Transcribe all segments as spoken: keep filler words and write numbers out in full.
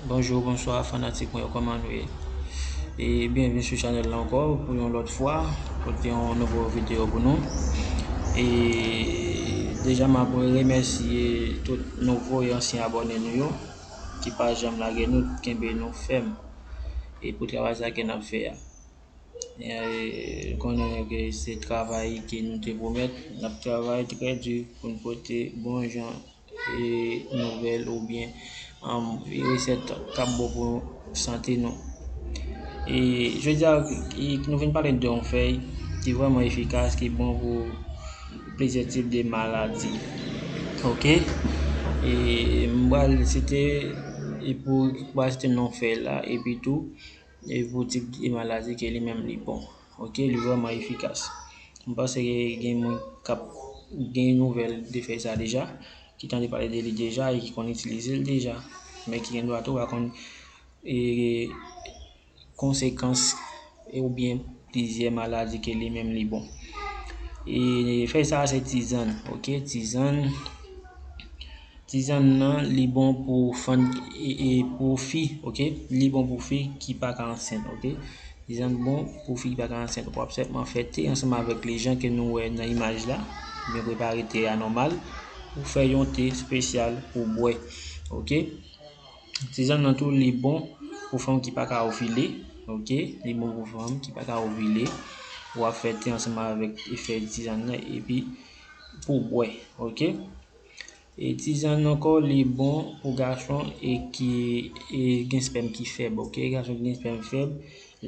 Bonjou, bonswa fanatik mwen yo, kòman nou ye? E byenvini sou chanèl la ankò pou yon lòt fwa, pote yon nouvo videyo pou nou. E deja m ap remèsye tout nouvo e ansyen abòne nou yo ki pa janm lage nou, kenbe nou fèm e pou travay sa ke n ap fè a. E konnen ke se travay ke nou te pwomèt, n ap travay trè di pou n pote bon jan e nouvèl oubyen resèt k ap bon pou sante nou. E jodi a, nou vin pale de yon fèy ki vrèman efikas, ki bon pou plizyè tip de maladi. Oke? E m pral site, e pou, m pral site non fèy la, epi tou, e pou tip de maladi ke li menm li bon. Oke, li vrèman efikas. M panse ke gen moun k ap gen nouvèl de fèy sa deja, ki tande pale de li deja e ki konn itilize l deja, men ki gen dwa tou pa konn e, konsekans e oubyen plizyè maladi ke li menm li bon. E fèy sa se tizann, oke, tizann. Tizann nan, li bon pou fanm e, e pou fi, oke? Li bon pou fi ki pa ka ansent, oke? Tizann bon pou fi ki pa ka ansent. W ap sèlman fè te ansanm avèk li jan ke nou wè nan imaj la. Oubyen prepare te a nòmal. Ou fè yon te espesyal pou bwè, oke? Tizann nan tou, li bon pou fanm ki pa ka ovile, oke? Li bon pou fanm ki pa ka ovile. W ap fè te ansanm avèk efè tizann nan epi pou bwè, oke? E tizann ankò, li bon pou gason e ki e gen spèm ki fèb, oke? Gason ki gen spèm fèb,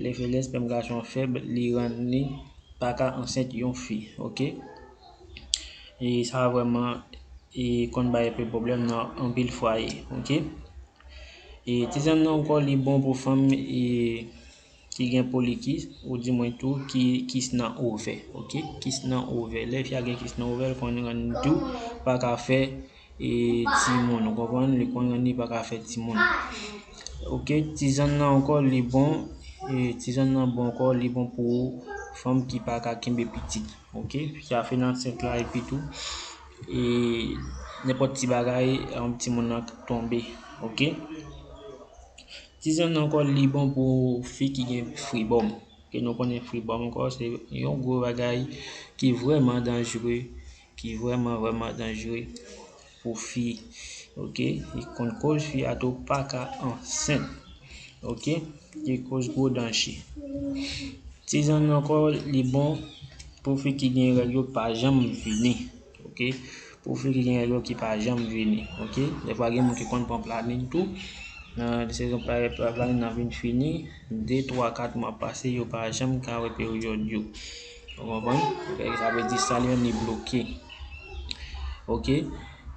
lè fè lè spèm gason fèb, li rann li pa ka ansent yon fi, oke? E sa vrèman e konn bay anpil pwoblèm nan anpil fwaye, oke? E tizann nan ankò, li bon pou fanm e ki gen polikis, oudimwen tou ki kis nan ovè, oke? Kis nan ovè. Lè fi a gen kis nan ovè, l konn rann li tou pa ka fè e timoun, ou konprann? Li konn rann li pa ka fè timoun. Oke, tizann nan ankò, li bon, e tizann nan bon ankò, li bon pou fanm ki pa ka kenbe pitit, oke? Fi a fin ansent la epi tou, e nenpòt ti bagay, timoun nan tonbe, oke? Tizann nan ankò, li bon pou fi ki gen fribòm. Ke nou konnen fribòm ankò, se yon gwo bagay ki vrèman danjere, ki vrèman, vrèman danjere pou fi. Oke? Li konn koz fi a tou pa ka ansent. Oke? Li koz gwo danje. Tizann nan ankò, li bon pou fi ki gen règ yo pa janm vini. Oke? Pou fi ki gen règ yo ki pa janm vini. Oke? Dèfwa gen moun ki konn pran planin tou. Nan sezon pa, pa planin nan vin fini, de, twa, kat mwa pase, yo pa janm ka wè peryòd yo. Ou konprann? Sa vle di sa li menm li bloke. Oke?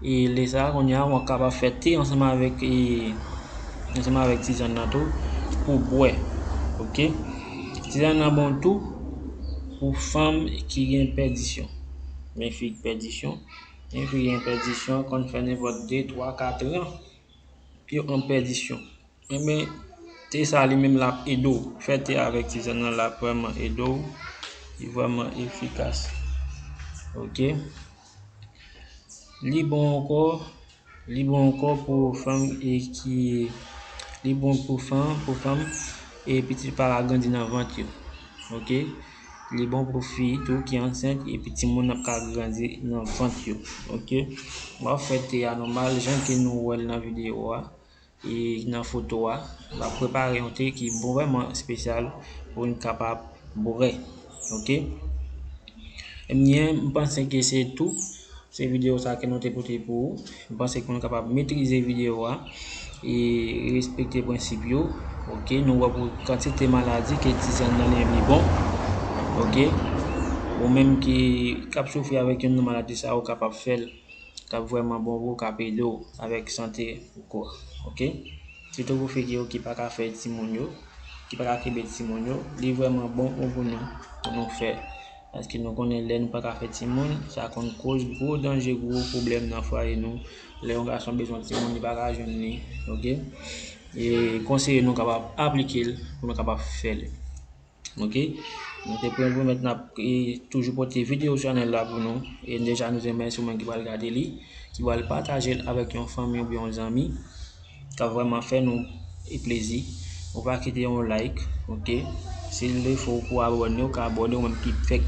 E lè sa a, kounye a, w ap kapab fè te ansanm avèk, e, ansanm avèk tizann nan tou pou bwè. Oke? Tizann nan bon tou pou fanm ki gen pèdisyon. Men fi ki pèdisyon, men fi ki gen pèdisyon konn fè nenpòt de, twa, kat an yo an pèdisyon. Enben, te sa li menm l ap ede w. Fè te avèk tizann nan l ap vrèman ede w. Li vrèman efikas. Oke? Li bon ankò, li bon ankò pou fanm e ki, li bon pou fanm, pou fanm e pitit pa ka grandi nan vant yo. Oke? Li bon pou fi tou ki ansent epi timoun ap ka grandi nan vant yo. Oke? W ap fè te a nòmal jan ke nou wè l nan videyo a. E nan foto a, m ap prepare yon te ki bon, vrèman espesyal pou n kapab bwè. Oke? Ebyen, m panse ke se tou. Se videyo sa ke nou te pote pou ou. M panse ke nou kapab metrize videyo a e respekte prensip yo. Oke? Nou wè pou kantite maladi ke tizann nan li menm li bon. Oke? Ou menm ki, k ap soufri avèk youn nan maladi sa, ou kapab fè l. K ap vrèman bon pou ou, k ap ede w avèk sante ou kò. Oke? Sitou pou fi ki yo ki pa ka fè timoun yo, ki pa ka kenbe timoun yo, li vrèman bon pou, pou nou, pou nou fè. Paske nou konnen lè nou pa ka fè timoun, sa konn koz gwo danje, gwo pwoblèm nan fwaye nou. Lè yon gason bezwen timoun, li pa ka jwenn li. Oke? E konseye nou kapab aplike l pou nou kapab fè l. Oke? Nou te pwomèt n ap, e, toujou pote videyo sou chanèl la pou nou. E deja nou te remèsye moun ki pral gade li, ki pral pataje l avèk yon fanmi oubyen yon zanmi k ap vrèman fè nou e plezi. Ou pa kite yon like, ok? Si l defo pou abòne, ou ka abòne, ou menm ki fèk,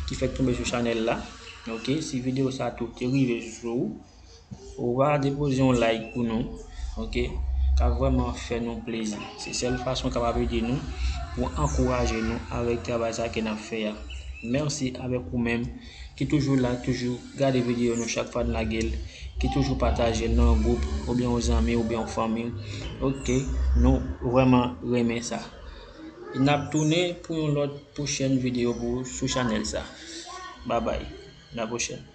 ki fèk tonbe sou chanèl la, ok? Si videyo sa tou te rive sou ou, ou pa depoze yon like pou nou, ok? Ka vrèman fè nou plezi. Se sèl fason kapab ede nou pou ankouraje nou avèk travay sa ke n ap fè a. Mèsi avèk ou menm ki toujou la, toujou gade videyo nou chak fwa n lage l, ki toujou pataje l nan yon gwoup, oubyen yon zanmi, oubyen yon fanmi. Ok, nou vrèman renmen sa. N ap tounen pou yon lòt pwochèn videyo pou sou chanèl sa. Babay, la pwochèn.